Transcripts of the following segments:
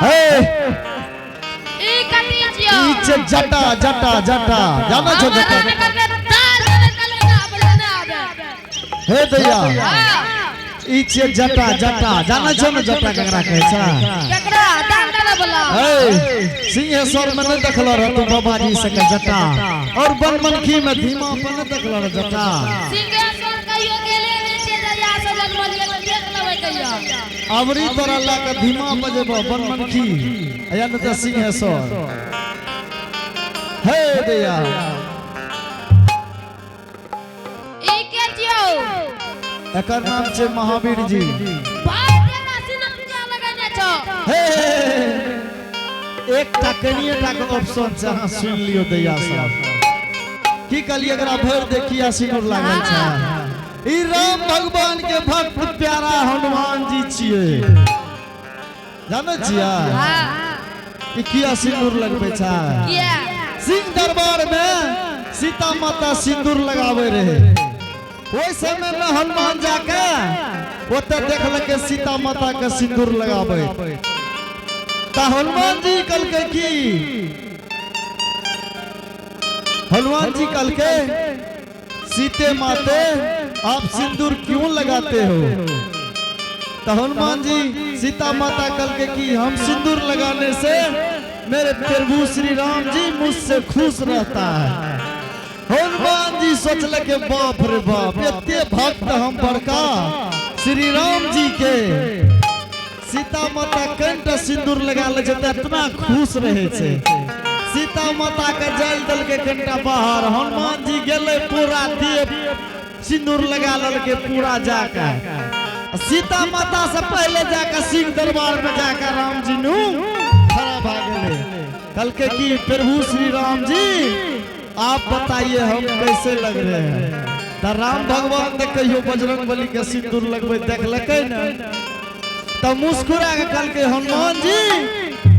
हे। ई कथी छियौ? ई छै जटा, जटा, जटा जानै छौ जटा? हमरा करके दाल देने चले ना आबे ना आबे। हे दैया। हाँ। ई छियै जटा, जटा जानै छौ ने जटा केकरा कहै छै? केकरा दाल देने वाला? हे, सिंहेश्वर में नहीं देखलो रह तू बाबाजी से के जटा, और बनमनखी में धीमा पर नहीं देखलो रह जटा। सिंहेश्वर कहियो गेले नहीं छियै, जहिया से जन्मलियै तऽ देख लेबै कहियो। अबरी तोरा लए के धीमा पर जेबो बनमनखी या नहीं तऽ सिंहेश्वर। हे दैया। ई के छियौ? एकर नाम छै महावीर जी। भाई तेरा सिनक किया लगेने छौ? हे, एकटा कनिए टा के ऑप्शन छै, अहाँ सुनि लियौ दैया साहब। की कहलियै? एकरा भरि देखिया सिनुर लागल छै। ई राम भगवान के भक्त प्यारा हनुमान जी छियै, जानै छियै? हाँ। ई किया सिंदूर लगबै छै? किया? सिंह दरबार में सीता माता सिंदूर लगाबै रहे, ओहि समय में हनुमान जाके ओतऽ देखलकै सीता माता के सिंदूर लगाबै, तऽ हनुमान जी कहलकै की, हनुमान जी कहलकै, सीते माते, आप सिंदूर क्यों लगाते हो? तो हनुमान जी सीता माता कहलकै कि हम सिंदूर लगाने से मेरे प्रभु श्री राम जी मुझसे खुश रहता है। हनुमान जी सोचलकै, बाप रे बाप, एते भक्त हम बड़का श्री राम जी के, सीता माता कनिटा सिंदूर लगा लै छै तऽ एतना खुश रहै छै। सीता माता के जल देलकै कनिटा बाहर, हनुमान जी गेलै, पूरा देह सिंदूर लगा लेलकै पूरा जाके, सीता माता से पहले जाके सिंह दरबार में जाके राम जी नू खड़ा भए गेलै। कहलकै कि प्रभु श्री राम जी, आप बताइए हम कैसे लग रहे हैं? तऽ राम भगवान तऽ कहियो बजरंग बली के सिंदूर लगबै देखलकै ने, तऽ मुस्कुरा के कहलकै, हनुमान जी,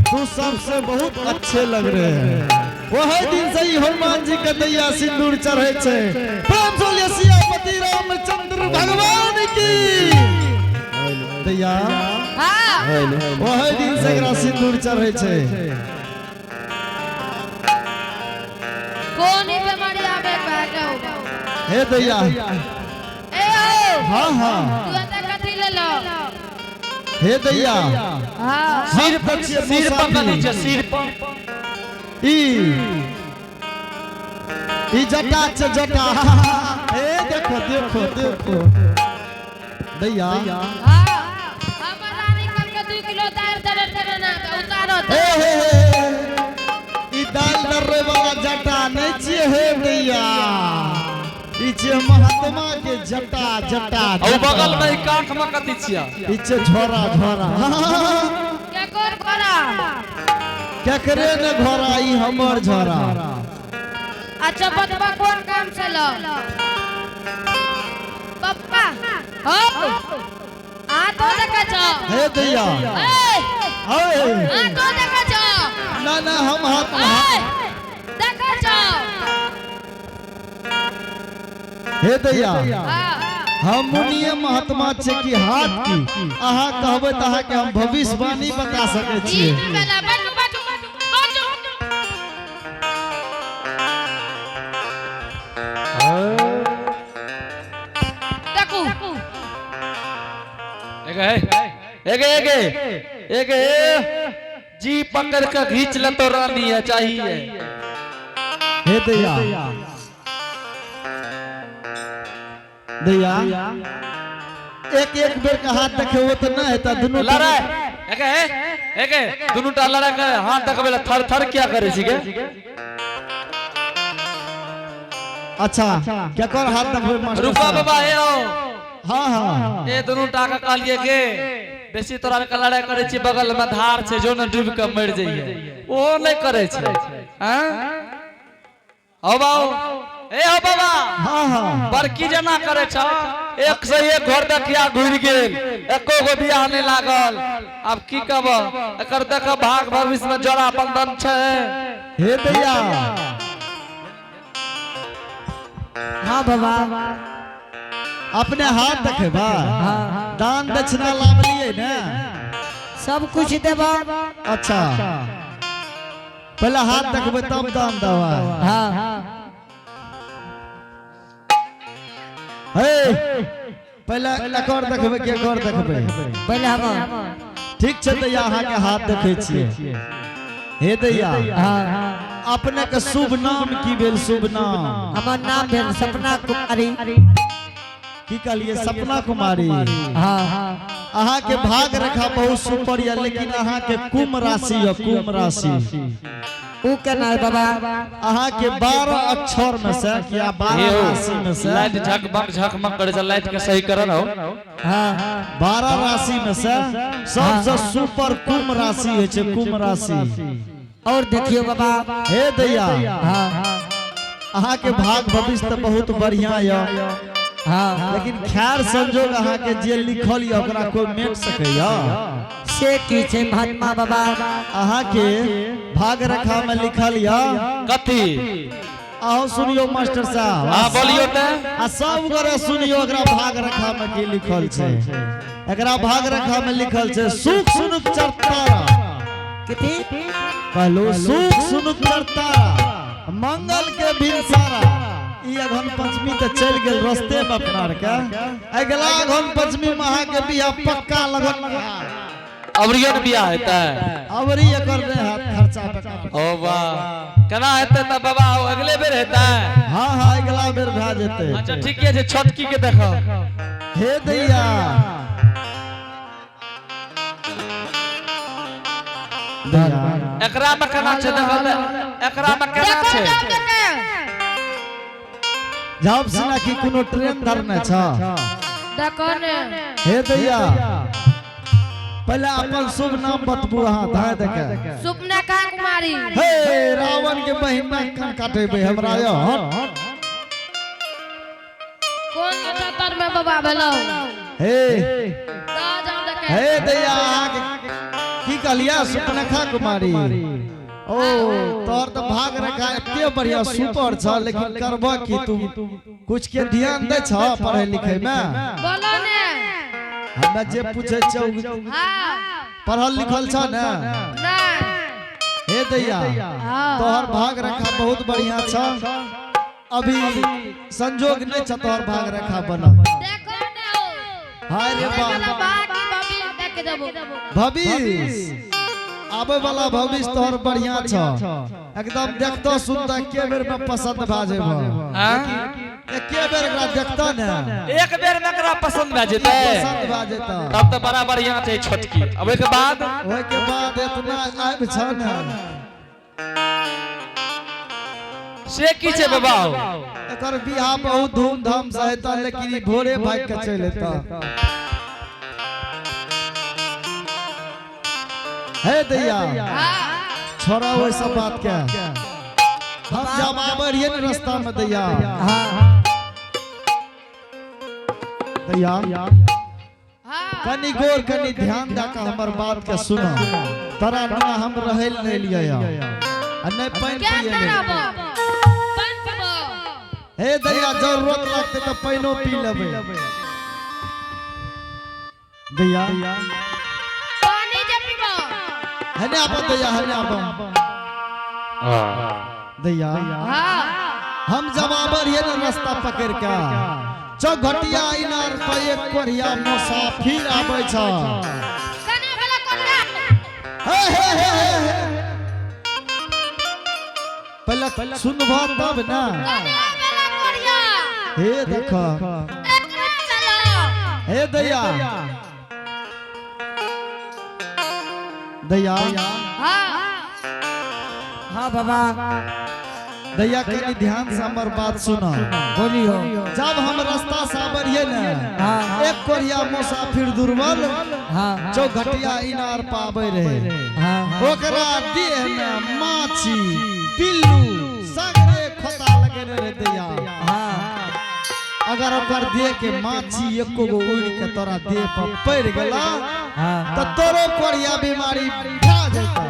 तू सबसे बहुत अच्छे लग रहे हैं। वही दिन से ही हनुमान जी के दैया सिंदूर चढ़े छै। प्रेम से बोलिए सियापति रामचंद्र भगवान की दैया। हाँ। वही दिन से एकरा सिंदूर चढ़े छै। कोन ही बीमारी आबे के होगा? हे दैया। ए हो। हाँ हाँ। तू एते कथी लेलो? हे दैया। हाँ। सिर पर छियै। सिर पर कथी छै? सिर पर। ई ई जटा छै, जटा। हे, देखो देखो देखो दैया। हाँ, हमर रानी कल के 2 किलो दाल दरे दरे ना उतारो। हे हे हे, ई दाल दर्रे वाला जटा नहीं छियै। हे दैया, ई छियै महात्मा के जटा, जटा। आ उ बगल में ई कांख में कथी छियै? ई छियै झोरा, झोरा। के कोन कोरा? केकरे ने घोड़ा, ई हमर झोरा। अच्छा, बतबा कोन काम से लो पप्पा हो आ तो देखै छौ? हे दैया। ए। हे। आ तो देखै छौ? ना ना, हम हाथ ए, देखै छौ? हे दैया। हाँ। हम मुनिये महात्मा छै कि हाथ की अहाँ कहबै तऽ अहाँके हम भविष्यवाणी बता सकै ई छियै। नहि भेलै। बैठू, बैठू, बैठू। देखू। एगे एगे एगे एगे, जी पकड़ के खींच ले तो रानी है चाहिए। हे दैया, दैया, एक एक बेर के हाथ देखेबो तऽ नहि हेतै दुनू। लड़ाई एगे एगे, दुनू टा लड़ाई के हाथ देखबै ला थर थर क्या करे छिके? अच्छा, केकर हाथ देखबै मास्टर रुका। साहब? बाबा, हे हो। हाँ हाँ। ए दुनू टा के कहलिए के बेसी तोरा के लड़ाई करे छी, बगल में धार छै, जो न डूब के मर जाइए। ओहो नहीं करे छै। हैं हो बाबू, ए हो बाबा। हाँ हाँ। बड़की जना करे छ, एक से एक घर देखिया घुरि गेल, एको गो बियाह नहीं लागल। आब की कहब एकर? देख, भाग भविष्य में जोड़ा बंधन छै। हे दैया। हाँ बाबा। अपने हाथ देखेबा? दान दक्षिणा लावलिए ने? सब कुछ देबो। अच्छा, पहले हाथ देखबै तब दाम देबै। हाँ। हे, पहले एकर देखबै कि एकर देखबै? पहले हम। ठीक छै दैया, अहाँके हाथ देखै छियै। हे दैया। हाँ। अपने के शुभ नाम की भेल, शुभ नाम? हमर नाम भेल सपना कुमारी। की कहलिए? सपना कुमारी? हाँ। अहाँ के भाग रेखा बहुत सुपर यऽ, लेकिन अहाँ के कुंभ राशि यऽ, कुंभ राशि। ऊ केना है बाबा? अहाँ के 12 अक्षर में से या 12 हे हो, राशि में से लाइट झकमक झकमक करे छै, लाइट के सही कर हो। हाँ। 12 राशि में से सबसे सुपर कुंभ राशि होइ छै, कुंभ राशि। और देखियो बाबा। हे दैया। हाँ। अहाँ के भाग भविष्य तऽ बहुत बढ़िया यऽ, हाँ। लेकिन खैर संजोग अहाँ के जे लिखल यऽ ओकरा कोई मेट सकैया? से की छै महात्मा बाबा? अहाँ के भाग रेखा में लिखल यऽ। कथी? आहो सुनियो मास्टर साहब। हाँ, बोलियो तऽ। आ सब गोरे सुनियो, एकरा भाग रेखा में की लिखल छै। एकरा भाग रेखा में लिखल छै सुख सुनुक चरतारा। कथी? कहलो, सुख सुनुक चरतारा, मंगल के भिनसारा। ई अघन पंचमी तऽ चलि गेल रस्ते में अपना आर के। अगिला अघन पंचमी में अहाँ के बियाह पक्का लगन। अबरियो ने बियाह हेतै? अबरी एकर नहि हैत खर्चा टका। ओ वाह, केना हेतै तऽ बाबा? ओ अगले बेर हेतै? हाँ, अगिला बेर भए जेतै। अच्छा, ठीके छै, छोटकी के देखो। हे दैया, दैया। एकरा में केना छै? देखो तऽ, एकरा में केना देखो। छै? जाओ देखे। जब सिना की कोनो ट्रेन धरने छ? देखो ने। हे दैया, पहले अपन शुभ नाम बतबू अहाँ धाय देखे। सुपना का कुमारी। हे, रावण के बहिन कान काटेबै हमरा यो, हट। कोन नक्षत्र में बाबा भेलौ? हे। दा जाओ देखे। हे दैया, अहाँके की कहलियै? सुपनखा कुमारी। ओ तोहर तऽ भाग रेखा एते बढ़िया सुपर छ, लेकिन करब की? तू कुछ के ध्यान दै छ पढ़ै लिखै में? बोलो ने। हमे जे पूछै छौ। हाँ। पढ़ल लिखल छ ने? नहीं। हे दैया। हाँ। तोहर भाग रेखा बहुत बढ़िया छ, अभी संजोग नहीं छ तोहर भाग रेखा बनल। देखो ने हो। हाय रे वाला बाप। बाकी भविष्य देख देबो। भविष्य, आबे वाला भविष्य तोहर बढ़िया छ एकदम। देखतो सुनता एके बेर में पसंद भए जेबो। हाँ? एके बेर एकरा देखतो ने। एक बेर में एकरा पसंद भए जेतै? पसंद भए जेतौ। तब तऽ बड़ा बढ़िया छै छोटकी। अब ओहिके बाद? ओहिके बाद इतना आबि छ ने। से की छै बाबा? एकर बियाह बहुत धूमधाम से हेता, लेकिन ई भोरे भागि के चलि एता। हे दैया। हाँ। छोड़ा ओहि सब बात के। हम जब आबै रहियै ने रास्ता में दैया, हाँ। दैया। हाँ। कनी गोर, कनी ध्यान दऽ कऽ हमर बात के सुनो। तोरा ना हम रहै लए नहि लियै आ नहि पानि क्या पियै लेल। करबो? पानि पीबो। हे दैया, जरूरत लगतै तऽ पानिओ पी लेबै दैया। पानी जे पीबो। हने आब दैया, हने आब दैया। हाँ। हम जब आबै रहियै ने रास्ता पकड़ के, चौघटिया इनार पर एक कोढ़िया मुसाफिर आबै छ। कने वाला कोना? हे हे हे हे हे। पहले सुनबह तब ने। कने वाला कोरिया? हे देख। एकरा वाला। हे दैया, दैया। हाँ। हाँ बाबा। दैया, कनी ध्यान से हमर बात सुनो। बोलियो। जब हम रास्ता से आबै रहियै ने, हाँ। एक कोढ़िया मुसाफिर दुर्बल हाँ। चौघटिया इनार पर आबै रहे। हाँ। ओकरा देह में माछी पिल्लू सगरे खोता लगेने रहे दैया। हाँ। अगर ओकर देह के माछी एको गो उड़ के तोरा देह पर पड़ गेला, हाँ। तऽ तोरो कोढ़िया बीमारी भए जेतौ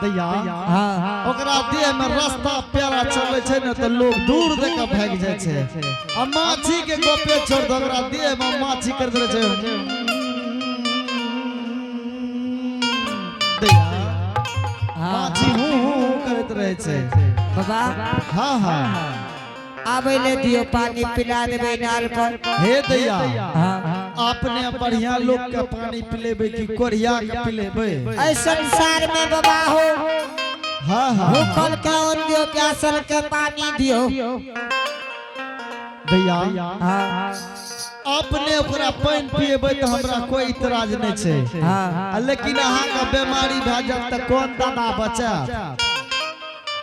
दैया। हाँ। ओकरा देह में रास्ता प्यारा चले छै ने, तऽ लोग दूर देख के भागि जाइ छै। आ माछी के गपे छोड़ दे, ओकरा देह में माछी कर देले छै। दैया हाँ माछी हूँ हूँ हूँ करैत रहे छै। बाबा हाँ हाँ आबै ले दियो, पानी पिला देबै इनार पर। हे दैया, हाँ अपने बढ़िया लोग के पानी पिलेबै कि कोरिया के पिलेबै? ऐ संसार में बाबा हो, हाँ हाँ भूखल के अन्न दियो, प्यासल के पानी दियो। दैया, हाँ अपने ओकरा पानि पिएबै तऽ हमरा कोई इतराज नहि छै। हाँ आ लेकिन अहाँके बीमारी भए जायत तऽ कोन दादा बचायत?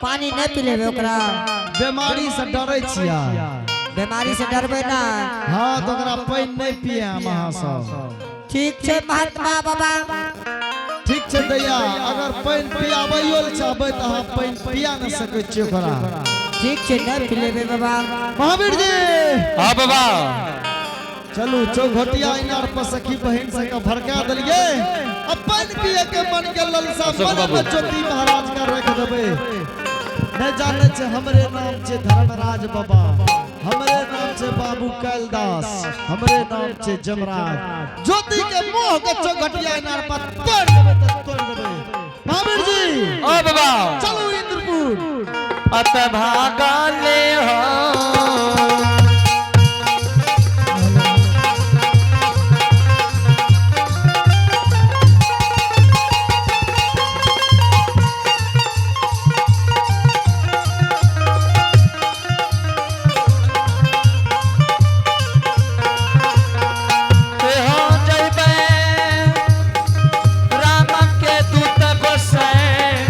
पानी नहीं पिलेबै ओकरा। बीमारी से डरै छियै। बीमारी से डरबै ना। हाँ, तऽ ओकरा पानि नहि पिए हम अहाँ सब। ठीक छै महात्मा बाबा। ठीक छै दैया, अगर पानि पियाबैयो लए चाहबै तऽ अहाँ पानि पिया नहि सकै छियै ओकरा। ठीक छै, नहीं पिलेबै बाबा। महावीर जी। हाँ बाबा। चलू चौघटिया इनार पर सखी बहिन सबके भड़का देलियै। अब पानि पिए के मन के ललसा अशोक मन बाबू। में ज्योति महाराज के रख देबै। नहीं जाने छै हमरे नाम छै धर्मराज बाबा, हमरे नाम छै बाबू कैलदास, हमरे नाम छै जमराज। ज्योति के मोह के चौघटिया इनार पर तोड़ देबै तऽ तोड़ देबै। महावीर जी। ओ बाबा। चलू इंद्रपुर। अत भागले हो। ते हो जइबै राम के दूत गोसाई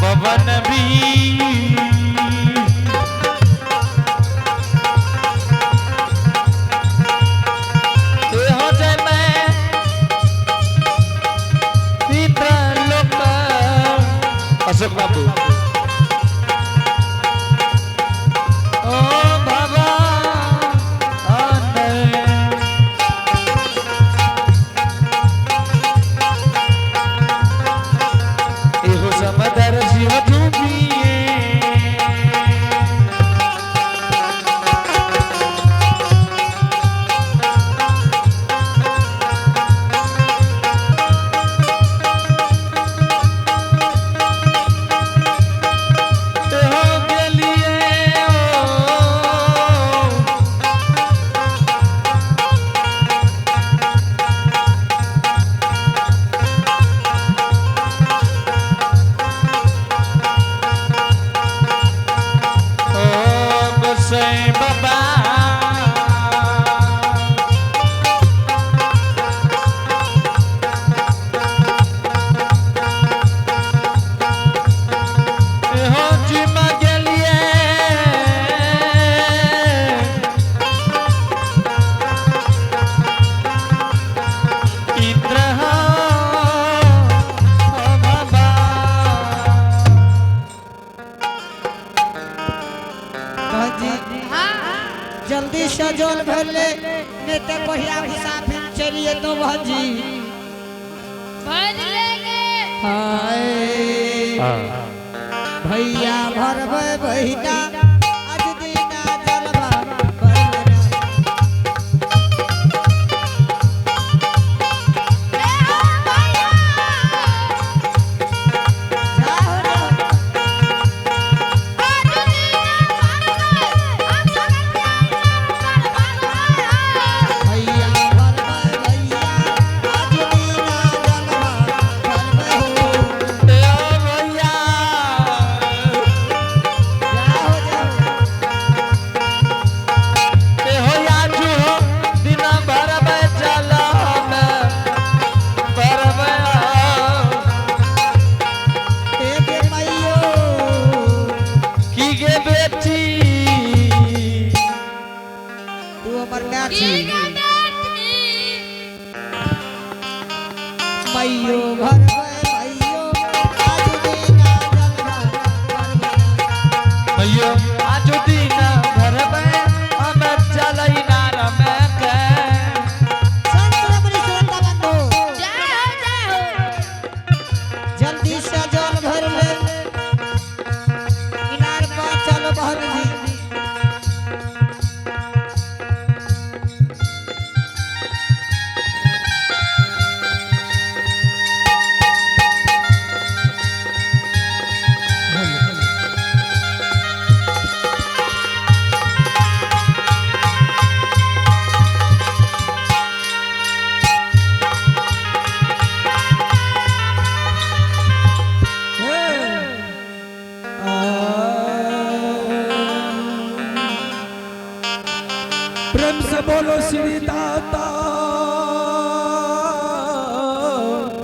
पवन भी। ते हो जइबै पितृलोक। अशोक बाबू, ओ बाबा। एहो समदर शिव डूबिए। एहो गेलिए ओ। ओ गोसाई बाबा। एहो जिमा गेलिए। इंद्र हो बाबा। बहन जी, हाँ जल्दी से जल भर ले, नहीं तो कोहिया मुसाफिर चलिए तो बहन जी। भर लेंगे। हाय भैया भरबै बहिना, आज दिना जलवा भरबै। जाहो जाहो। भैया भरबै भैया, आज दिना जलवा भरबै हो। ओ भैया। जाहो जाहो। एहो याजू हो दिना भरबै चल हमे भरबै। ए गे मैयो। की गे बेटी? तू हमर माय छी। मैयो भरबै मैयो, आज दिना जलवा भरबै। मैयो आजू दिना भरबै हमे चलै नार में के। संत रमणी श्रोता बंधु, जल्दी से जल भर ले, इनार पर चलो बहन जी।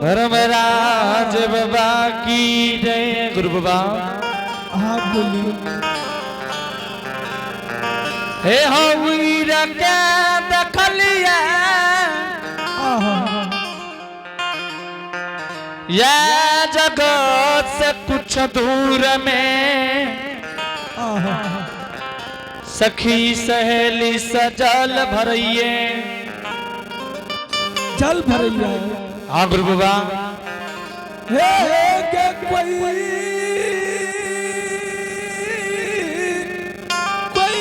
धर्मराज बाबा की जय। गुरु बाबा हाँ बोली। हे हो वीर के देखलिए आहा ये जगत से कुछ दूर में आहा सखी सहेली सजल भरिए जल भरैया। हाँ गुरु बाबा। हे हे के कोई कोई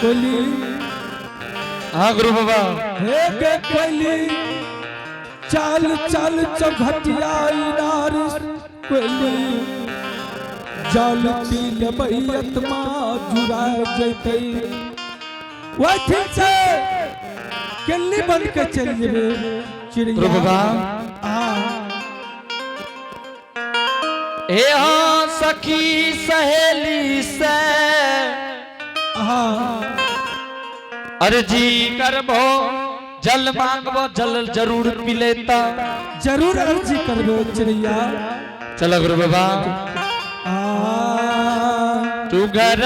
कोली। हाँ गुरु बाबा। हे के कोली चल चल चौघटिया इनार कोली जल पी लेबै आत्मा जुड़ा जैतै। वही से केली बन के चल जेबे चिड़िया। गुरु बाबा। हाँ। हे हाँ सखी सहेली से हाँ अर्जी करबो जल मांगबो जल जरूर पी लेता। जरूर अर्जी करबो चिड़िया। चलो गुरु बाबा। आ तू घर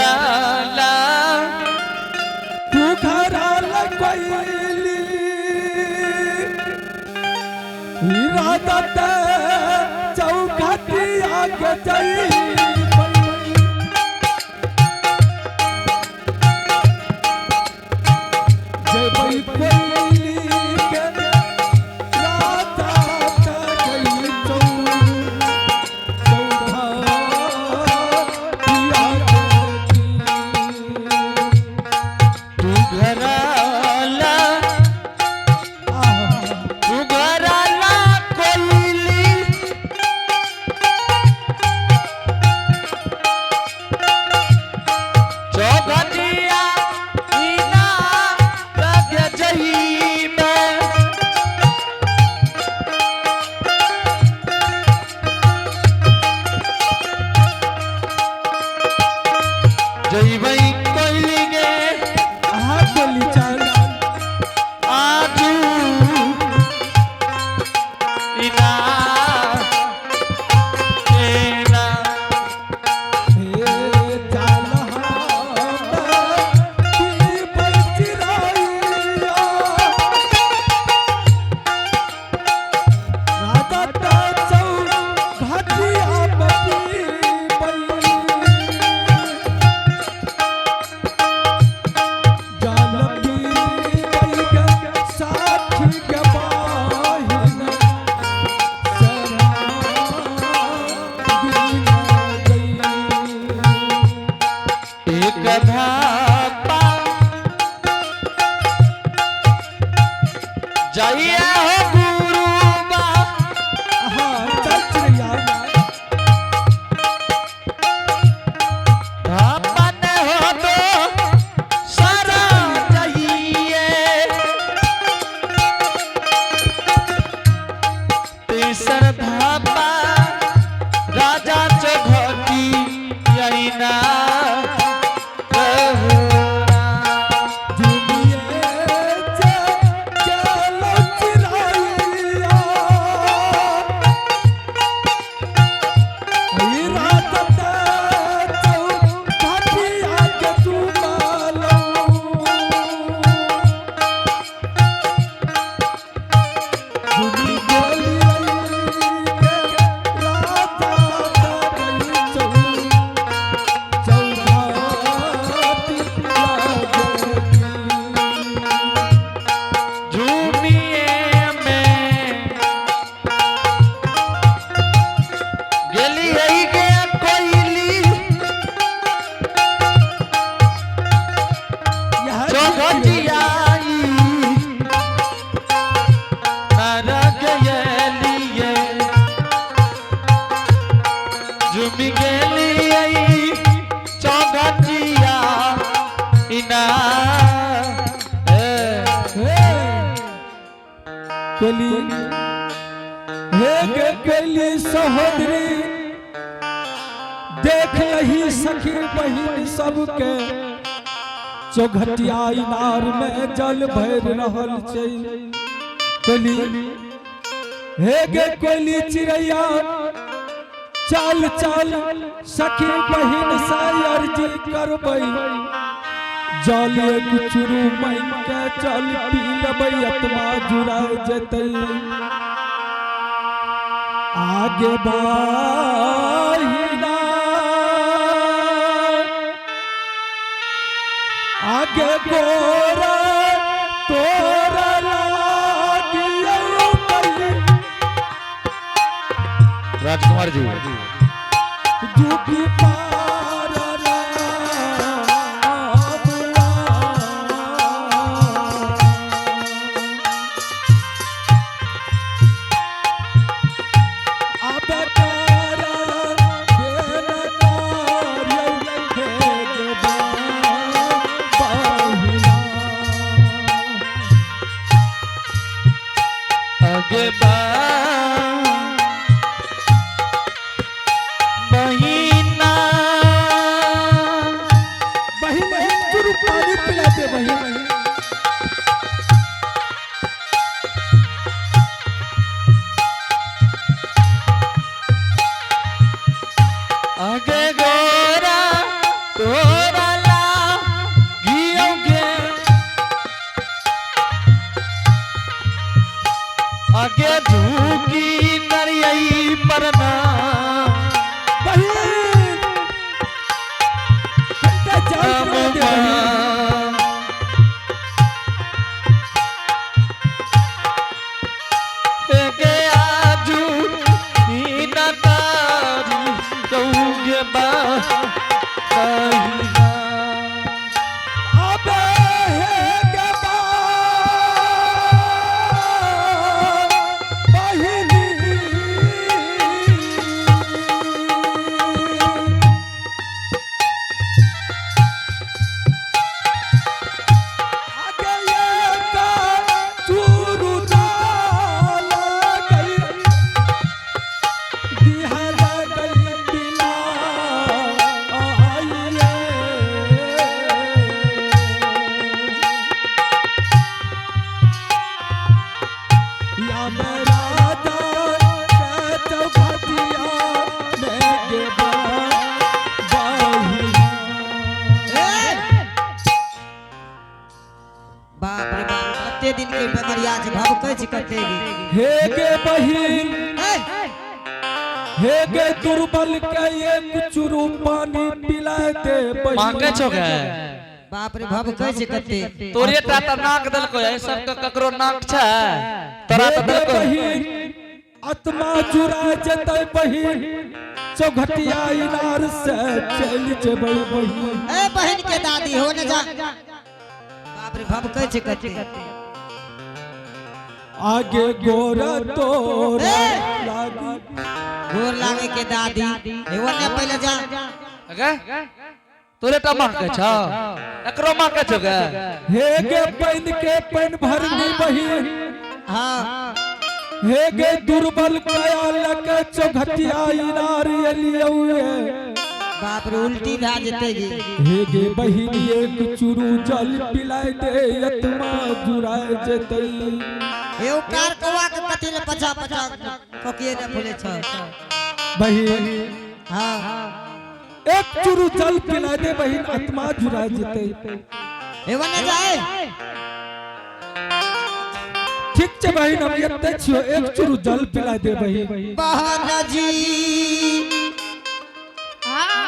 ला तू घर कोयली राधा ते चौखटिया के जई। जय कोयली के राधा ते गई चौखटिया के। तू घर ला तू घर ला कोयली चौखटिया इना लग जही में। जइबै कोयली गे हाँ बोली चल। आजू इना एना हे चल चिराइया राधा ता चौघटिया जल पी के साथी के बाहिन शरण गई। एक धापा जाइए हो गुरु बा हाँ चल चिड़िया। धापन हो तो सारा जाइए तीसर धापा राजा चौघटी यही ना जुमिए चलो चिड़िया रात चौघटिया के तू मालो जुमी बोली के राधा झूमिए में गेली है गे कोयली चौघटियाई नरक गेलिए झूमी गेली आई चौघटिया इना केली हे गे केली सहोदरी देख लही सखी बहिन सबके। चौघटिया इनार में जल भर रहल छै। कोयली हे गे कोयली चिड़ैया, चल चल सखी बहिन से अर्जी करबै, जल एक चुरू मांग के जल पी लेबै, आत्मा जुड़ा जेतै। आगे बहिना आगे गोरा तोरा लागियौ बहिन। राजकुमार जी। झुकी पार अब तारा बेन तारियौ हे गे बहिना। आगे बहिना। बहिन, चुरु पानी पिला दे बहिन। आगे गोरा तोरा लागियौ गे, आगे झुकी नरियई परना। बहिन, कनिटा जल पिला दे बहिन। गे आजू दीना तारी चौगे बहिना। अबे हे गे बहिनी। आगे एक चूरू डाल गई, दिहल गई पिला आइए। या मेरा राजा चौखटिया में गे बहिना। बाप रे बाप, कते दिन के बेमरिया छै, भभकै छै कते दिन। हे गे बहिन, ए, हे गे दुर्बल के एक चुरू पानी पिलाए दे बहिन। मांगे छो गे? बाप रे, भभकै छै कते। तोरे टा तऽ नाक देलको, एहि सबके ककरो नाक छै? तोरा हे तऽ गे देलको। बहिन, आत्मा जुड़ा जेतै बहिन, चौघटिया इनार से चलि जेबै बहिन। ए बहिन के दादी, हो ने जा। बाप रे, भभकै छै कते। आगे गोरा तोरा ए! लागी। गोर लागे के दादी, हे ओने पहिले जा। गे तोरे टा मांगे छौ, एकरो मांगे छो गे? हे गे पानि के पानि भरनी बहिन। हाँ। हे गे दुर्बल कया लके चौघटिया इनार एलियौ ये। बाप रे, उल्टी भए जेतै गे। हे गे बहिन, एक चुरू जल पिलाय दे, आत्मा जुड़ाय जेतै। हे ओ कार कौआ के कथी ले पछा पछा कोकिए ने फूले छ? बहिन, हाँ। एक चुरू जल पिलाय दे बहिन, आत्मा जुड़ाय जेतै। हे ओने जाए। ठीक छै बहिन, हम एते छियो, एक चुरू जल पिलाय दे बहिन। बहन जी। हाँ।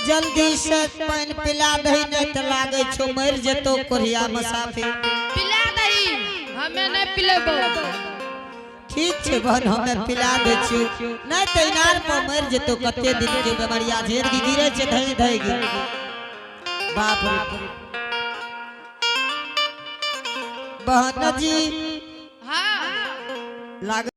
जल्दी से पानि पिला दही, नहीं तऽ लागै छौ मरि जेतौ कोढ़िया मसाफी। पिला दही, हमे नहीं पिलेबो। ठीक छै बहन, हमे पिला दै छियौ, नहीं तऽ इनार पर मरि जेतौ। कते दिन के बेमरिया झेर गिरे छै धै धै गे। बाप रे, बहन जी। हाँ। लागै